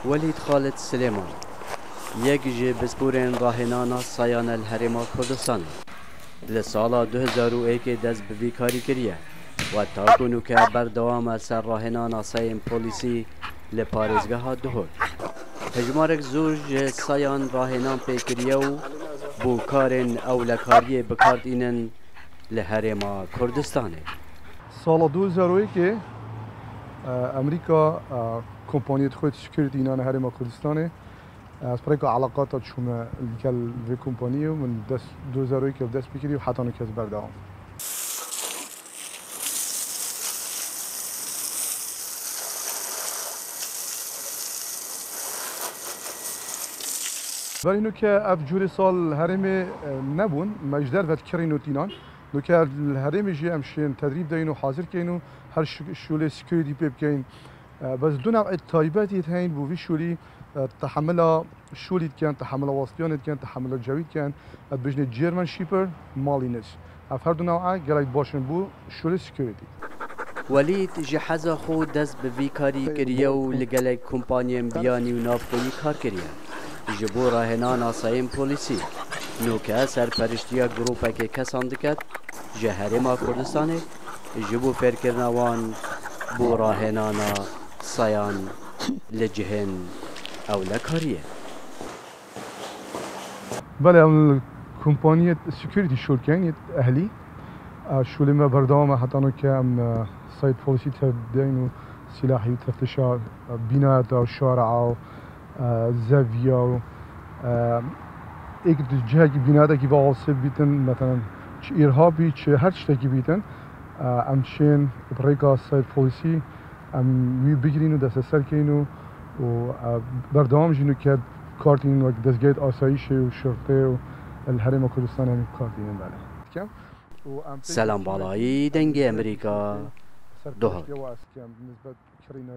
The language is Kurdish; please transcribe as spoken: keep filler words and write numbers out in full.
Welîd Xalid Silêman, yek ji pisporên rahênana sayan e li Herêma Kurdistanê, li sala du hezar û yekê dest bi vî karî kiriye û heta ku nûke berdewam e li ser rahênana sayên polîsî li parêzgeha Duhok. Hejmarek zor ji sayan rahênan pê kiriye û bo karên ewlekariyê bi kar tînin li Herêma Kurdistanê. Sala du hezar û yekê, e, Amerîka, e, kompaniyê xwe security înan Herêma Kurdistanê. Ez bi rêka eleqata çûme li gel vê kompaniyê û min dest, du hezar û yekê dest pê kiriye û heta nûke ez berdewam. Berî nûke ev cûrê sal herêmê, e, nebûn. Me ji derve kirîn û tînan. Nûke li herêmê jî em şên tedrîb deyin û hazir keyin û her şi-, şûlê security pê bikeyin. E, bes du new'ê taybetî heyîn bo vî şûlî, e, tehemila şûlî dikin, tehemila wastiyanê dikin, tehemila cewî dikin. E, dibêjinê German Shepherd, Malines. Ev her du new'e gelek baş in bo şûlê security. Welîd ji heza xwe dest bi vî karî kiriye û li gelek kompaniyên biyanî û navxweyî kar kiriye. Ji bo rahênana sayên polîsî, nûke serperiştiya grûpekê kesan diket ji Herêma Kurdistanê ji bo fêrkirina wan bo rahênana sayan li cihên ewlekariyê. Belê, em li kompaniyê security şûl keyn, yê ehlî. E, şûlê me berdewam e, heta nûke em, e, sayên polîsî tevdeyn û silahî û teftişa, e, bînayeta û şare'a û, e, zeviya û, e, êk di cihekî bînayetekî ve asê bîtin, meselen, çi îrhabî, çi her tiştekî bîtin, e, em çên bi rêka sayên polîsî, em wî bigirîn û desteser keyin û, û, e, berdewam jî nûke kar tînin wek dezgehê asayîşê û şurtê û li Herêma Kurdistanê em kar tînin, belê. Dikem. Û em pê Selam Balayî, Dengê Amerîka, Duhok. Serpereştiya we ez dikem, nisbet kirîna